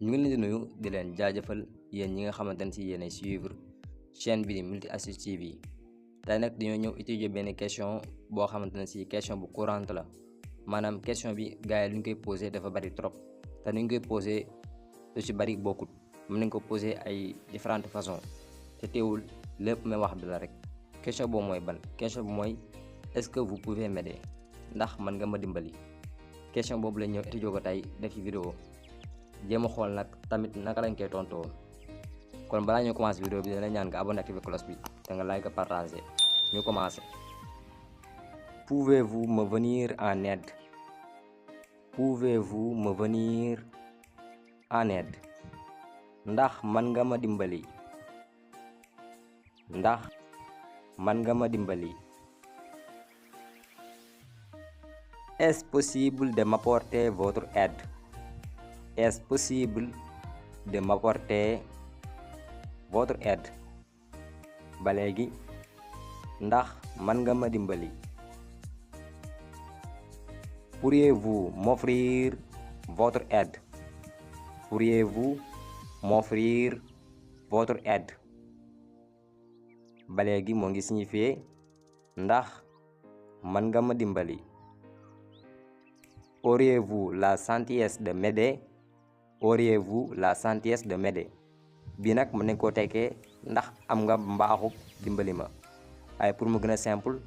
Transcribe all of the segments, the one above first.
ñu ngi leen di nuyu di leen jaajëfal yéen ñi nga xamante ne si yéenay suivre chaîne bi di Multi Astuce TV tey nag dañoo ñëw étudier benn question boo xamante ne si question bu courante la maanaam question bi gars yi lu ñu koy posé dafa bari trop te nu ñu koy posé lu ci bari bokkut mën nañ ko posé ay différentes façons te teewul lépp may wax bi la rek. question boobu mooy ban question bi mooy est-ce que vous pouvez m'aider ndax mën nga ma dimbali. question boobu lañ ñëw étudier ko tey def ci vidéo jéem a xool nag tamit naka lañ koy tontoo. kon balaa ñu commencé vidéo bi dina ñaan nga abonné activé cloche bi te nga like partagé ñu commencé. Pouvez-vous me venir en aide? Pouvez-vous me venir en aide? ndax man nga ma dimbali. ndax man nga ma dimbali. Est-ce possible de m'apporter votre aide? Est-ce possible de m'apporter votre aide? ba léegi ndax man nga ma dimbali. Pourriez-vous m'offrir votre aide? Pourriez-vous m'offrir votre aide? ba léegi moo ngi signifier ndax man nga ma dimbali. Auriez-vous la gentillesse de m'aider? Auriez-vous la gentillesse de m'aider? bii nag mën nañ koo tekkee ndax am nga mbaaxu dimbali ma waaye pour mu gën a simple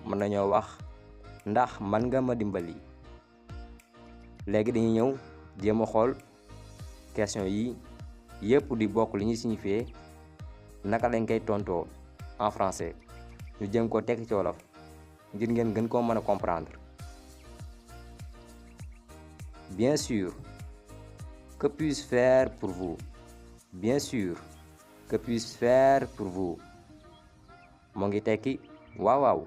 mën nañoo wax ndax man nga ma dimbali. léegi dañuy ñëw jéem a xool question yi yëpp di bokk li ñuy signifier naka lañ koy tontoo en français ñu jéem koo tekki ci wolof ngir ngeen gën koo mën a comprendre. Bien sûr, que puis-je faire pour vous? Bien sûr, que puis-je faire pour vous? moo ngi tekki waaw waaw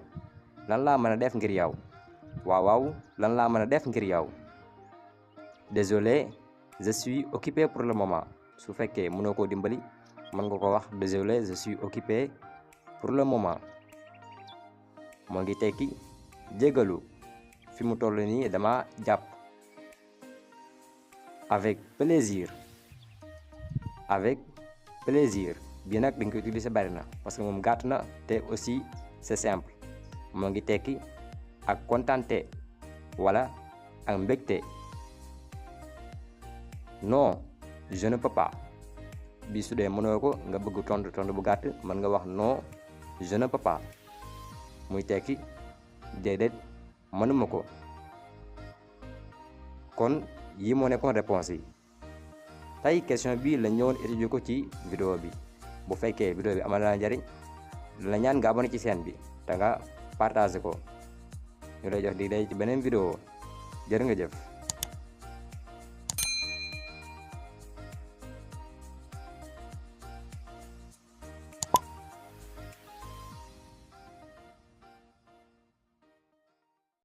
lan laa mën a def ngir yow. waaw waaw lan laa mën a def ngir yow. Désolé, je suis occupé pour le moment. su fekkee mënoo koo dimbali mën nga ko wax désolé, je suis occupé pour le moment. moo ngi tekki jégalu fi mu toll nii dama jàpp. Avec plaisir. Avec plaisir bii nag dañ koy utiliser bari na parce que moom gàtt na te aussi c'est simple. moo ngi tekki ak kontante wala ak mbégte. Non, je ne peux pas. bi su dee mënoo ko nga bëgg tontu bu gàtt mën nga wax non, je ne peux pas. muy tekki déedéet mënuma ko. kon yi moo nekkoon réponse yi tey question bi la ñëwoon étudier ko ci vidéo bi. bu fekkee vidéo bi amal na njariñ la ñaan nga abonné ci chaîne bi te nga partagé ko. ñu lay jox di day ci beneen vidéo jërë nga jëf.